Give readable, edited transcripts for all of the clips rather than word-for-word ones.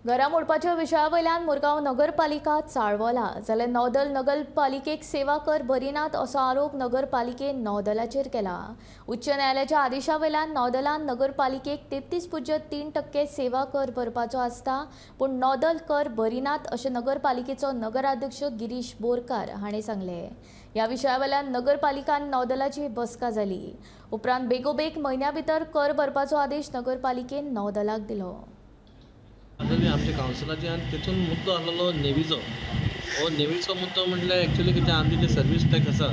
घरां मोडपाच्या विशया वयल्यान मुरगांव नगरपालिका चाळवला जाल्यार नौदल नगरपालिकेक सेवा कर भरिनात असो आरोप नगरपालिकेन नौदलाचेर केला। उच्च न्यायालयाच्या आदेशा वयल्यान नौदलान नगरपालिकेक 33.3% सेवा कर भरपाचो आसता, पूण नौदल कर भरिनात अशें नगरपालिकेचो नगराध्यक्ष गिरीश बोरकार हाणें सांगलें। ह्या विशया वयल्यान नगरपालिकान नौदलाची बसका जाली। उपरांत बेगोबेग म्हयन्या भितर कर भरपाचो आदेश नगरपालिकेन नौदलाक दिलो। आमच्या कावन्सिलाचे आनी तेतून मुद्दो आसलेलो नेवीचो। हो नेवीचो मुद्दो म्हटल्यार एक्चुअली कितें आमचे जे सर्वीस टॅक्स आसा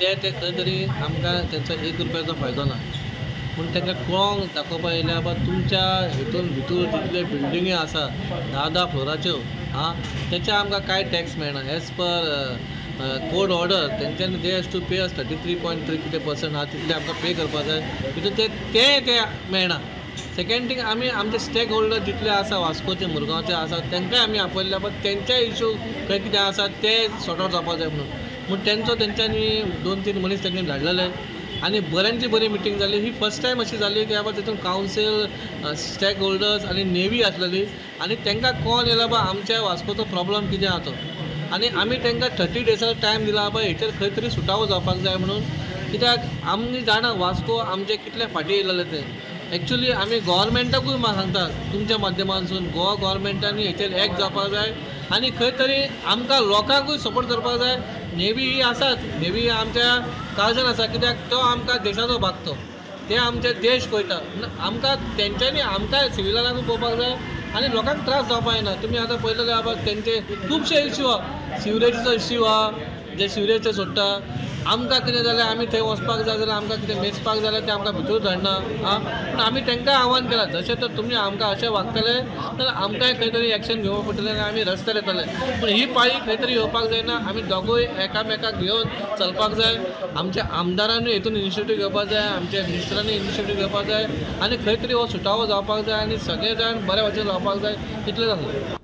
ते ते खंय तरी आमकां तेंचो 1 रुपयाचो फायदो ना, पूण तांकां कळोंक दाखोवपा येयल्या बाबा तुमच्या हितून भितूर जितले बिल्डिंगी आसा 10-10 फ्लोराच्यो आं तेच्या आमकां कांय टॅक्स मेळना। एज पर कोर्ट ऑर्डर तेंच्यांनी they has to pay us 33.3 कितें पर्संट आहा तितले आमकां पे करपा जाय, तितून ते ते मेळना। सेकेंड थिंग आमी आमचे स्टेक होल्डर जितले आसा वास्कोचे मुरगांवचे आसा तांकांय आमी आपयल्ले, पण तेंचे इशू खंय कितें आसा ते सॉर्ट आवट जावपाक जाय म्हणून तेंचो तेंच्यांनी 2-3 मनीस तेंच्यांनी धाडलेले आनी बऱ्यांची बरी मिटींग जाली। ही फर्स्ट टायम अशी जाली की बाबा तितून कावन्सील स्टेक होल्डर्स आनी नेवी आसलेली आनी तांकां कॉल येयला बाबा आमच्या वास्कोचो प्रॉब्लम कितें आहा तो, आनी आमी तांकां 30 डेजाचो टायम दिला बाबा हेचेर खंय तरी सुटावो जावपाक जाय म्हणून, कित्याक आमी जाणा वास्को आमचे कितले फाटीं येयलेले ते। एक्चुअली आमी गव्हर्मेंटाकूय सांगता तुमच्या माध्यमांतसून गोवा गव्हर्मेंटांनी हेचेर एक्ट जावपाक जाय आनी खंय तरी आमकां लोकांकूय सपोर्ट करपाक जाय। नेवी ही आसाच, नेवी ही आमच्या काळजान आसा, कित्याक तो आमकां देशाचो भाग, तो ते आमचे देश पळयता, आमकां तेंच्यांनी आमकां सिविलानाकूय पळोवपाक जाय आनी लोकांक त्रास जावपाक जायना। तुमी आतां पळयतले बाबा तेंचे खुबशे इश्यू आहा, सिवरेजीचो इश्यू आहा, जे सिवरेज सोडटा आमकां कितें जाल्यार आमी थंय वचपाक जाय जाल्यार आमकां कितें मेजपाक जाय जाल्यार तें आमकां भितर धाडना आं। पूण आमी तांकां आव्हान केलां जशें तर तुमी आमकां अशें वागतले जाल्यार आमकांय खंय तरी एक्शन घेवपाक पडटलें आनी आमी रस्त्यार येतले। पूण ही पाळी खंय तरी येवपाक जायना, आमी दोगूय एकामेकाक घेवन चलपाक जाय। आमच्या आमदारांनी हितून इनिशिएटीव घेवपाक जाय, आमच्या मिनिस्टरांनी इनिशिएटीव घेवपाक जाय आनी खंय तरी हो सुटावो जावपाक जाय आनी सगळे जाण बऱ्या भशेन रावपाक जाय, इतलें जालें।